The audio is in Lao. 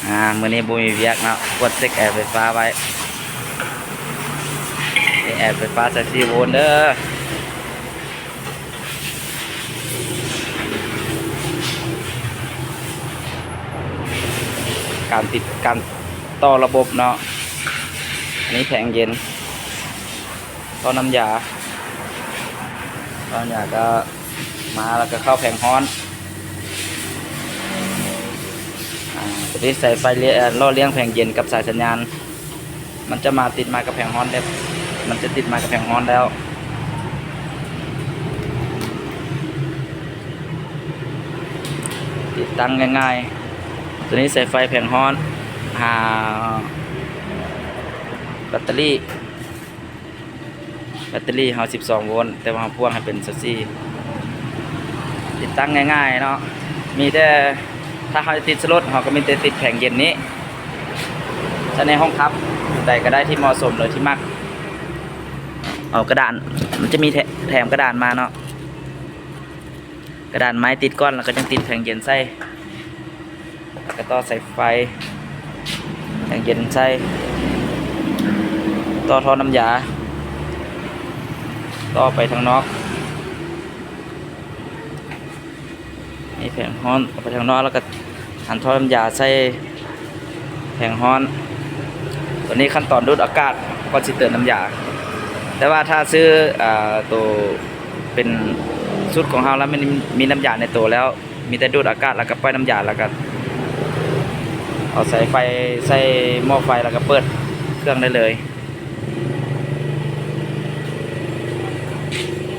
ອ່າ ມື້ນີ້ບໍ່ມີວຽກເນາະ ກວດເຊັກແອໄຟຟ້າໄວ້ ແອໄຟຟ້າໃສ່ສີ່ໂວນເດີ. ການຕິດ ການຕໍ່ລະບົບເນາະ ອັນນີ້ແຜງເຢັນ ທໍ່ນ້ຳຢາ ຕໍ່ນ້ຳຢາກໍມາ ແລ້ວກໍເຂົ້າແຜງຮ້ອນ. ອາ ຕົວນີ້ສາຍໄຟເລ- ເອີ່ ລໍ້ລ້ຽງແຜງເຢັນກັບສາຍສັນຍານ ມັນຈະມາຕິດມາກັບແຜງຮ້ອນເດ້ ມັນຈະຕິດມາກັບແຜງຮ້ອນແລ້ວ. ຕິດຕັ້ງງ່າຍໆ ຕົວນີ້ສາຍໄຟແຜງຮ້ອນ ຫາແບັດເຕີຣີ. ແບັດເຕີຣີເຮົາສິບສອງໂວນ ແຕ່ວ່າເຮົາພ່ວງໃຫ້ເປັນຊາວສີ່ ຕິດຕັ້ງງ່າຍໆເນາະ ມີແຕ່ຖ້າເຮົາຈະຕິດໃສ່ລົດ ເຮົາກໍມີແຕ່ຕິດແຜງເຢັນນີ້ ໃສ່ໃນຫ້ອງຂັບ ໃດກໍໄດ້ທີ່ເໝາະສົມ ຫຼືທີ່ມັກ ເອົາກະດານ ມັນຈະມີແຖ- ແຖມກະດານມາເນາະ ກະດານໄມ້ຕິດກ່ອນ ແລ້ວກໍຈັ່ງຕິດແຜງເຢັນໃສ່ ແລ້ວກໍຕໍ່ສາຍໄຟ ແຜງເຢັນໃສ່ ຕໍ່ທໍ່ນ້ຳຢາ ຕໍ່ໄປທາງນອກ ນີ້ແຜງຮ້ອນ ເອົາໄປທາງນອກ ແລ້ວກໍຫັນທໍ່ນ້ຳຢາໃສ່ແຜງຮ້ອນ. ຕົວນີ້ຂັ້ນຕອນດູດອາກາດກ່ອນຊິເຕີມນ້ຳຢາ ແຕ່ວ່າຖ້າຊື້ ເອີ່ ໂຕເປັນຊຸດຂອງເຮົາແລ້ວ ມັນມີນ້ຳຢາໃນໂຕແລ້ວ ມີແຕ່ດູດອາກາດ ແລ້ວກໍປ່ອຍນ້ຳຢາ ແລ້ວກໍເອົາສາຍໄຟໃສ່ໝໍ້ໄຟ ແລ້ວກໍເປີດເຄື່ອງໄດ້ເລີຍ.